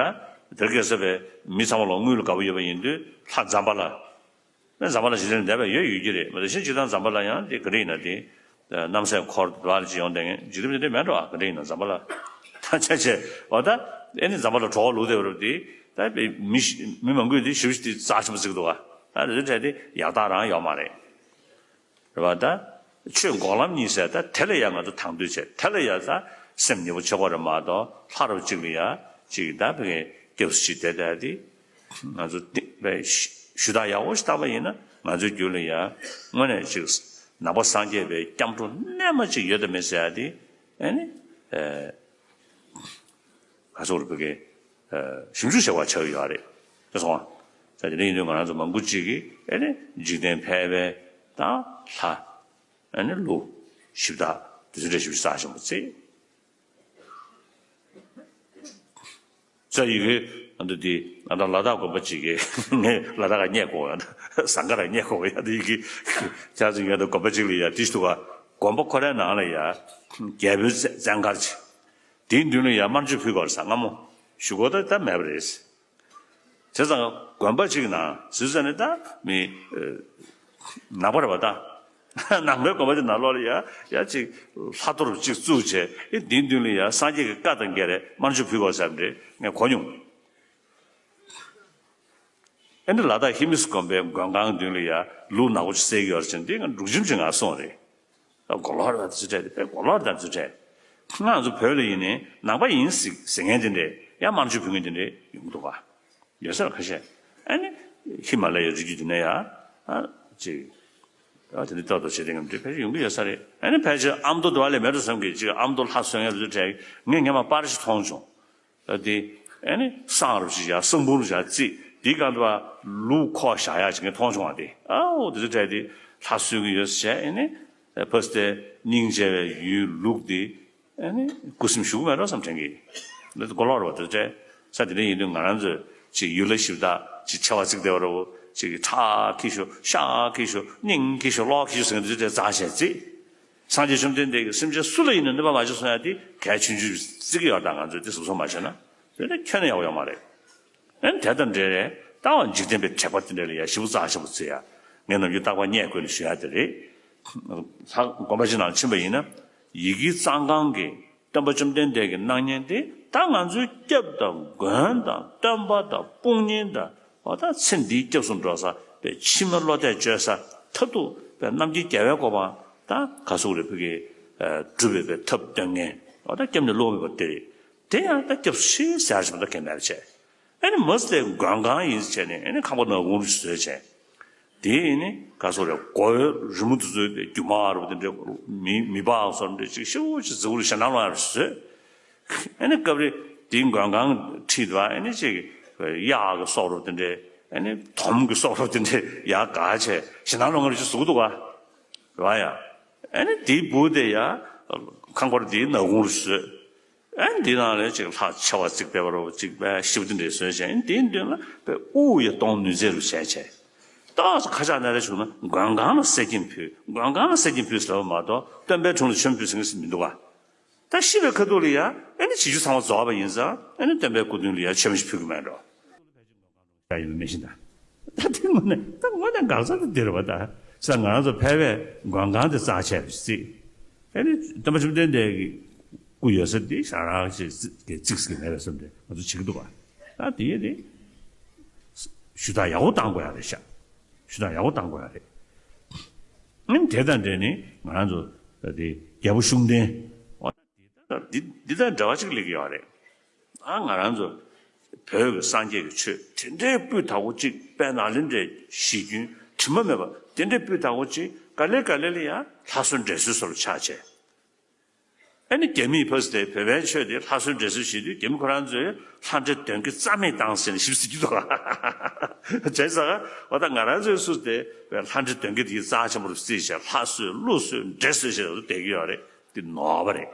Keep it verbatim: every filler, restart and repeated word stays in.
ད་དེར་སྐྱེས་ས་པའི་མི་ཚང་མ་ལོ་དངུལ་ལ་དགའ་པོ་ཡོད་པ་ཡིན་དུས་ལྷ་ཛམ་བྷ་ལ། ནས་ཛམ་བྷ་ལ་ཞིག་ལ་འདས་པ་ཡོད་ཡོད་ཀྱི་རེད། མ་གཏོགས་གཞན་སྤྱིར་བཏང་ཛམ་བྷ་ལ་ཡང་དེ་ག་རེ་ཡིན་ན་དེ། རྣམ་སྲས་འཁོར་དུ་བ་ལ་ཅི་ཡོང་དེ་ངས་འཇིག་རྟེན་དེ་འདྲ་མེད་འགྲོ་ཨ། ག་རེ་ཡིན་ན་ཛམ་བྷ་ལ་ད་ཆ་ཆེ་བ་ད། ཨེ་ནི་ཛམ་བྷ་ལ་གྲོགས་ལུགས་དེ་བར་དེ་ད་མི་མི་མང་པོས་དེ་ཞིབ་ཞིབ་དེ་རྩ་ཆེན་པོ་བརྩི་གི་འདུག་ཨ། ད་དེ་འདྲ་དེ་ཡག་རྟགས་རང་ཡོད་མ་རེད། རེད་བ་ད། ཆོས་འགོག་ལམ་གཉིས་ཟེར་ད་དེ་ལ་ཡང་ང་ཚོ་དང་དོད་བྱས་དེ་ལ་ཡང་ད་སེམས་ཉེ་པོ་བྱེད་དགོས་རེད་མ་གཏོགས་ལྷ་རབ་གཅིག་ལ་ཡང་གཅིག་ད་བེ་སྐྱབས་སུ་མཆི་དེ་ལྟ་དེ། ང་ཚོ་དེ་བེ་ཞུ་དག་ཡག་པོ་ཞིག་བཏང་པ་ཡིན་ན་ང་ཚོའི་རྒྱུད་ལ་ཡང་དངོས་གནས་ཅིག་ནང་པ་སངས་རྒྱས་པའི་སྐྱབས་འགྲོ་རྣལ་མ་ཅིག་ཡོད་དམ་མེད་ཟེར་ཡ་དེ་ཨེ་ནི། ག་ཚོད་རེད་བེ་གེ་ཞིབ་འཇུག་བྱེད་པ་ཆགས་ཡོད་རེད། དེ་སོང་བ། ད་དེ་འདྲ་ཡིན་དུས་ང་རང་ཚོ་མང་པོ་ཅིག་གིས་ཨེ་ནི་འཇིག་རྟེན་ཕལ་པའི་དང་ལྷ། ཨ་ནི་ཀླུ། གཞི་བདག་དེ་ཚོ་འདྲ་ཞིབ་ཞིབ་རྩ་ཆེན་པོ་བརྩི། ས་ཡི་གེ་ཨ་འདི་དེ་ང་དང་ལ་དྭགས་དགོན་པ་གཅིག་གིས་ངས་ལ་དྭགས་ཀ་རྙེད་དགོས་ཡ་ཟངས་དཀར་ར་རྙེད་དགོས་ཡ་དེ་ཡི་གེ་ཅག་ཚོ་ཡོད་དོ་དགོན་པ་གཅིག་ལ་ཡ་དེ་ཞིག་འདུག་ག་དགོན་པ་ཁོ་རའི་ནང་ལ་ཡ་རྒྱལ་པོའི་བཙན་མཁར་ཅིག་དེའི་མདུན་ལ་ཡ་དམར་མཆོད་ཕུལ་དགོས་རེད་ས་སྔ་མོ་ཞུ་དགོས་ད་ད་མེད་པ་རེད། བྱས་ཙང་དགོན་པ་གཅིག་ནང་ཟེར་ཙང་ནི་ད་མི། ནང་པ་རེད་པ་ད། ནང་པའི་དགོན་པ་དེ་ནང་ལོགས་ལ་ཡ་ཡ་གཅིག་ལྷ་གཏོར་གཅིག་བཙུགས་བྱས་ཨེ་འདིའི་མདུན་ལ་ཡ་སངས་རྒྱས་ཀྱི་བཀའ་དང་འགལ་རེད་དམར་མཆོད་ཕུལ་དགོས་བསམ་རེད་ངས་གོ་མྱོང་། ཨེ་འདི་ལ་དྭགས་ཧེ་མིས་དགོན་པའི་མགོན་ཁང་མདུན་ལ་ཡ་ལུག་ནག་པོ་ཅིག་བསད་ཀྱི་ཡོད་རེད་ཅེས་འདི་ང་སྒྲུང་ཆུང་ཅིག་ང་གསུངས་རེད། གོ་ལོག་རེད་པ་དེ་ཚོ་སྤྲད་དེ་དཔེ་གོ་ལོག་རེད་ད་དེ་ཚོ་སྤྲད། ང་ཚོ་བོད་ལ་ཡིན་ནའི་ནང་པ་ཡིན་ཟེར་ཟེར་མཁན་དེ་འདྲས་ཡང་དམར་མཆོད་ཕུལ་མཁན་དེ་འདྲས་ཡོང་གི་འདུག་ག་ཡོད་ས་རེད་ཁ་ཤས། ཨ་ནི་ཧི་མ་ལ་ཡའི་རི་རྒྱུད་དེ་ནས་ཡ་ཨ་ཅིག་ཨ་དེ་འདྲས་ཏོག་ཏོག་བྱེད་དེ་ངམ་དེ་ཕལ་ཆེར་ཡོང་གི་ཡོད་ས་རེད། ཨ་ནི་ཕལ་ཆེར་ཨ་མདོ་དུ་བ་ལས་མེད་འགྲོ་བསམ་གི་ཅིག་ཨ་མདོ་ལྷ་གསོལ་མཁན་དེ་ཚོ་སྤྲད་ངས་སྔན་མ་པར་ཞིག་མཐོང་བྱུང་། ཨ་དེ་ཨ་ནི་བསང་རུ་ཞིག་བཞག་བསང་འབུམ་རུ་བཞག་རྩིས་དེའི་སྒང་དུ་བ་ལུག་ཁོག་བཞག་ཡག་ཅིག་ངས་མཐོང་བྱུང་བ་དེ་ཨའོ་དེ་ཚོ་སྤྲད་དེ་ལྷ་གསོལ་གི་ཡོད་ཟེར་བྱས་ཨ་ནི་ཕ་སི་ཏེ་སྙིང་རྗེ་བའི་ཡུལ་ལུག་དེ་ཨ་ནི་སྐུ་སེམས་ཞུགས་མེད་རོགས་བསམ་དྲན་གི་ལ་གོ་ལོག་རུ་བ་དེ་ཚོ་སྤྲད་ས་དེ་འདྲ་ཡིན་དུས་ང་རང་ཚོས་ཅིག་ཡུལ་ལ་ཞིབ་ལྟ་ཅིག་ཆེ་བ་བརྩིགས་བསྡད་པ་རུ་ཅིག་ཁྲག་ཁྱི་ཤོ་ཤ་ཁྱི་ཤོ་སྙིང་ཁྱི་ཤོ་གློག་ཁྱི་ཤོ་ཟེར་མཁན་དེ་ཚོ་སྤྲད་རྩ་ཆེ་རྩིས། སངས་རྒྱས་བཅོམ་ལྡན་འདས་ཀྱིས་སེམས་ཅན་སུ་ལ་ཡིན་ན་གནོད་པ་མ་བྱེད་གསུང་ཡ་དེ་གལ་ཆུང་ཆུང་བརྩི་གི་ཡོད། ད་ང་ཚོས་དེ་གཟབ་གཟབ་མ་བྱས་ན་དེ་ནི་ཁྱོན་ནས་ཡག་པོ་ཡོད་མ་རེད། ཨེ་དེ་དང་འབྲེལ་རེད་ལྟ་བ་འཇིག་རྟེན་པའི་དྲེགས་པ་དེ་འདྲ་ལ་ཡ་ཞིབ་པོ་རྩ་ཆེན་པོ་བརྩི་ཡ། ངས་ནམ་རྒྱུན་རྟག་པར་བརྙས་བཀོད་ནས་ཞུ་ཡ་དེ་རེད། ལྷ་དགོན་པ་ཞིག་ནང་ཕྱིན་པ་ཡིན་ན་ཡི་གེ་གཙང་ཁང་གི་སྟོན་པ་བཅོམ་ལྡན་འདས་ཀྱི་སྣང་བརྙན་དེ་ད་ང་ཚོའི་སྐྱབས་དང་མགོན་དང་སྟོན་པ་དང་དཔུང་གཉེན་དང་། འོ་ད་ཚེ་འདིའི་སྐྱབས་སུ་འགྲོ་ས་པའི་ཕྱི་མ་བློ་གཏད་བཅོལ་ས་མཐར་ཐུག་པའི་རྣམ་མཁྱེན་རྒྱལ་བའི་གོ་འཕང་ད་ག་ཟུག་རེད་ཕ་གི་སྒྲུབ་པའི་པའི་ཐབས་སྟོན་མཁན་འོ་ད་སྐྱབས་གནས་བློ་མེད་པ་དེ་རེད། དེ་ཡང་ད་སྐྱབས་སུ་མཆི་ཟེར་ཞིག་མ་ད་གན་མེད་པ་བྱས། ཨ་ནི་མ་ཟད་མགོན་ཁང་ཡིན་བྱས་ནས་ཨ་ནི་ཁང་པ་ནག་ཁུང་རུ་བཟོས་བྱས། དེ་ཡིན་ནི་ག་ཟུག་རེད་གོ་བའི་རི་མོ་དེ་ཚོའི་རྒྱུ་མ་རུ་དེ་འདྲ་མི་མི་པག་སོར་འདྲ་ཅིག་ཤུ་ཅིག་ཟེར་བ་རུ་ཞེ་ནང་ལོག་ཡང་རུ་བཟོས། ཨ་ནི་སྐབས་རེ་དེའི་མགོན་ཁང་ཁྲིད་དུ་ཨ་ནི་ཅིག་གཡག་གི་སོག་རོ་དེ་འདྲས་ཨ་ནི་དོམ་གི་སོག་རོ་དེ་འདྲས་ཡར་བཀག་བྱས་ཞེ་ནང་ལོག་ང་རུ་ཅིག་བཟོ་གི་འདུག་ག་རེད་བ་ཡ། ཨ་ནི་དེའི་སྦུག་དེ་ཡ་ཁང་པར་དེའི་ནག་ཁུང་རུ་བཟོས། ཨ་ནི་དེའི་ནང་ལ་ཅིག་ལྷ་ཆེ་བ་བརྩིགས་བསྡད་པ་རོ་ཅིག་པའི་ཞིབ་དེ་འདྲས་བཟོས་བྱས་ཨ་ནི་དེའི་མདུན་ལ་པའི་དབུ་ཡ་གཏོང་ནུས་རྩལ་རུ་བྱས་བྱས། ཏོག་ཙམ་ཁ་ཆག་ན་རེ་བྱུང་ན་མགོན་ཁང་ལ་གསེར་སྐྱེམས་ཕུལ་མགོན་ཁང་ལ་གསེར་སྐྱེམས་ཕུལ་ཟེར་བ་མ་གཏོགས་སྟོན་པའི་དྲུང་ལ་མཆོད་ཕུལ་ཟེར་མཁན་ཞིག་མི་འདུག་ག་ད་ཤི་བའི་ཁ་ཐུག་ལ་ཡ་ཨེ་ནི་བྱིས་རྒྱུ་ཚང་མ་རྫོགས་པ་ཡིན་ཙང་ཨེ་ནི་སྟོན་པའི་སྐུ་མདུན་ལ་ཡ་མཆོད་མེ་ཞིག་ཕུལ་གི་མེད་འགྲོ། ཡ་ཡིན་མེད་བཞིན་དང་། ད་དེ་དངོས་གནས་ད་དངོས་གནས་འགག་རྩ་དེ་འདིར་བ་ད་ས་ང་རང་ཚོ་ཕལ་བས་མགོན་ཁང་དེ་རྩ་ཆེ་བ་ཞིག་བརྩིས། ཨེ་ནི་སྟོན་པ་བཅོམ་ལྡན་འདས་ཀྱི་སྐུ་ཡོད་ས་འདི་ཞག་རང་ཞིག་གི་བརྩིགས་ཀྱི་མེད་པས་བསམ་སྟེ་ང་ཚོ་བྱེད་ཀྱི་འདུག་བ། ད་དེ་ཡས་དེ་ཞུ་དག་ཡག་པོ་བཏང་དགོས་ཡ་རེད་ཤག་ཞུ་དག་ཡག་པོ་བཏང་དགོས་ཡ་རེད། ཨེ་ནི་དེ་དང་འབྲེལ་ནས་ང་རང་ཚོ་ད་དེ་རྒྱལ་པོ་ཤུགས་ལྡན། འདི་དང་འབྲེལ་བ་ཅིག་སླེབས་ཀྱི་ཡོད་རེད། ཨ་ང་རང་ཚོ་བོད་ཀྱི་སངས་རྒྱས་ཀྱི་ཆོས་དེ་འདྲའི་སྤུས་དག་པོ་གཅིག་དཔལ་ནཱ་ལེནྡྲའི་གཞི་རྒྱུན་དྲི་མ་མེད་པ་དེ་འདྲའི་སྤུས་དག་པོ་གཅིག་ག་ལེ་ག་ལེ་ལ་ཡང་ལྷ་གསོལ་འདྲེ་གསོལ་སོགས་ལ་ཆགས་བྱས། ཨ་ནི་རྒྱ་མིས་ཕ་སི་ཏེ་བོད་པའི་ཆོས་དེ་ལྷ་གསོལ་འདྲེ་གསོལ་ཞེས་དུས་རྒྱ་མི་ཁོ་རང་ཚོས་ལྷ་འདྲེ་གདོན་བགེགས་རྩ་མེད་བཏང་ཟེར་ནས་ཞིབ་ཟིག་གི་འདུག་བྱས་ཙང་འོ་ད་ང་རང་ཚོའི་སུ་དེ་ལྷ་འདྲེ་གདོན་བགེགས་དེ་རྩ་ཆེན་པོ་རུ་བརྩིས་བྱས་ལྷ་གསོལ་ཀླུ་གསོལ་འདྲེ་གསོལ་ཞེས་བསྡད་ཀྱི་ཡོད་རེད། འདི་ནོར་བ་རེད།